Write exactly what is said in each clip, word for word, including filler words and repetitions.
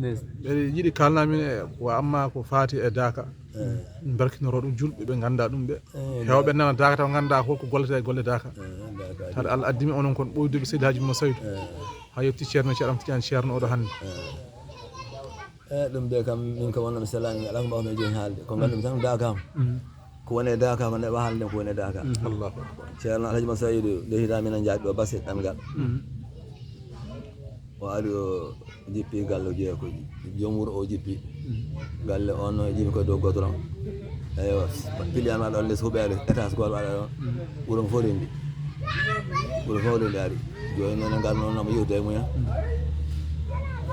Ɓeɗe yiɗi kalna min e wa amma ko fati e daka. Min barkinoro ɗum julɓe ɓe ganda ɗum ɓe. Hewɓe nana daka taw ganda holko gollete e golle daka. Taɗa Allah addimi onon kon ɓoyduɓe Seydi Haji Mo Saydu. Ha yetti ceerno ceeram tijan ceerno oɗo hande. E ɗum de kam min kam wonno mi selani ala ko mbawmi e joni haalde ko gandumi tan daka am. Ko woni e daka ko neɗɗo haalde ko woni e daka. Ceerno Alhaji Masaydu nde hita minen jaaɗi ɗo base ɗanngal. O ari o jippi galle o jeeya ko joom wuro o jippi. Galle on no jimi koye dow godron. Eywa, piliyan waɗa on les huɓeere étage gol waɗa on. Wuro fof rendi. Wuro fof rendi ari. Joni noon ngal noon nama yewde e mumen.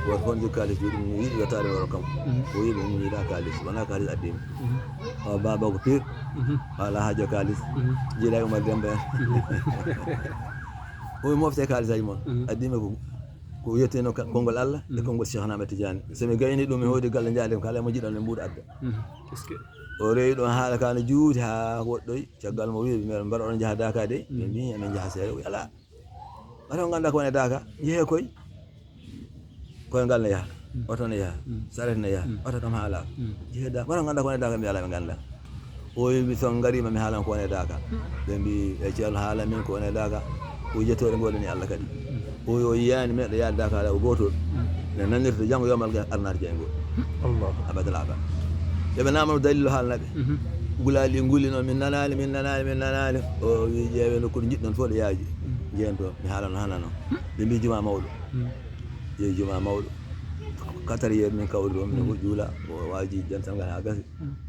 Goto fof jogui kalis juuɗe mum yiiɗi yettade woro kam. O wiɗum yiiɗa kalis wona kalis addimi. O baba ko pir. Ala haajo kalis. Jiiɗa e Umar Demba en. Omi mofte kalis aji moon addimi ko ko yettino konngol Allah e konngol Cheikh Ahmed Tidiane. Somi gayni ɗum mi hoodi galle jaade kala mo jiɗon e mbuuɗo adda. O rewi ɗon haala ka no juuti ha woɗɗoy. Caggal mo wiɓe mbeɗa mbaɗa on jaha daka de ɓe mbi emin jaha seeɗa o wi ala. Wata on ganda ko woni daka jehe koy. Koye ngal ne yaha oto ne yaha saret ne yaha oto kam ha ala. Jehe da wata on ganda ko woni daka mbi ala ɓe ganda. O wiɓe son garima mi haalan ko woni daka. Ɓe mbi e ceerno haala min ko woni daka. O jettore ngoɗani Allah kadi. O wi o yiyani meɗo yaade daka ala o gotol. Ne nanirta janngo yomal ga arnade jeyngol. Abadal abad. Ɓeɓe namano dalilo haalnaɓe. Gulali ɗi gulli noon min nanani min nanani min nanani. O wi ƴeewe nokkude jiɗɗon fof ɗo yaaji. Jeen to mi haalano hanano. Ɓe mbi juma mawɗo. Yehi juma mawɗo. Quatre heures min kawri ɗo min ko juula o waji dental ngal ha gasi.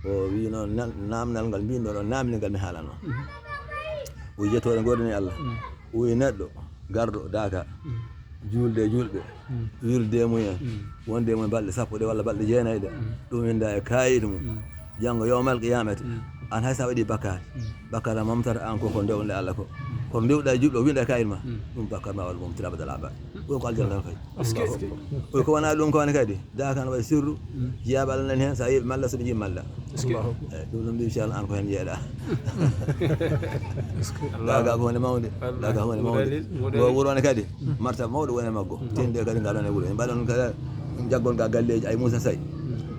O wi noon namdal ngal mbinɗo ɗon namdi ngal mi haalano. O wi jettore ngoɗani Allah. O wi neɗɗo garɗo daka. Julde e julɓe. Wirde e mumen. Wonde e mumen balɗe sappo ɗe walla balɗe jeenayi ɗe. Ɗum winda e kayit mum. Janngo yowmal qiyamati. An hay sa waɗi bakkaat. Bakkaat a momtata an ko ko ndewɗe Allah ko. Ko ndewɗa e julɓe o winda e kayit ma. Ɗum bakkaat ma walla momtira abadal abad. Ɗum ko aljanna tan kay. Oy ko wona ɗum ko woni kadi. Daka no waɗi sirru. Jiyaɓe Allah nani hen sa yeeɓi malla soɓe jii malla. Ɗum ɗum mbi inchallah an ko hen jeeɗa. Daga ko hunde mawde. Daga ko hunde mawde. Go wuro ne kadi marta mawɗo woni maggo tinde kadi ngal woni wuro en mbaɗon kala. Jaggol ga galleji ay Moussa Say.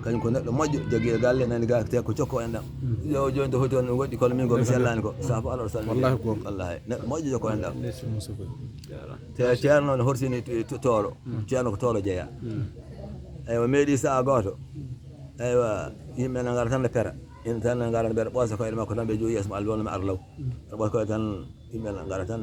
Kañum ko neɗɗo moƴƴo jogui e galle nani ga te ko cokko en ɗam. Yo joni to hoti on ɗum woɗɗi kono min gomi sellani ko sa fof alors salmi wallahi ko wallahi neɗɗo moƴƴo jokko en ɗam. Te ceerno ne horsini tooro. Ceerno ko tooro jeeya. Eywa meeɗi saha gooto. Eywa yimɓe ne ngara tan ne pera. Ina tan ne ngara mbeɗa ɓoosa koyɗe makko tan ɓe joyi yeeso mo Allah wonno mi ar law. Mbeɗa ɓoosa koyɗe tan. Yimɓe ne ngara tan ne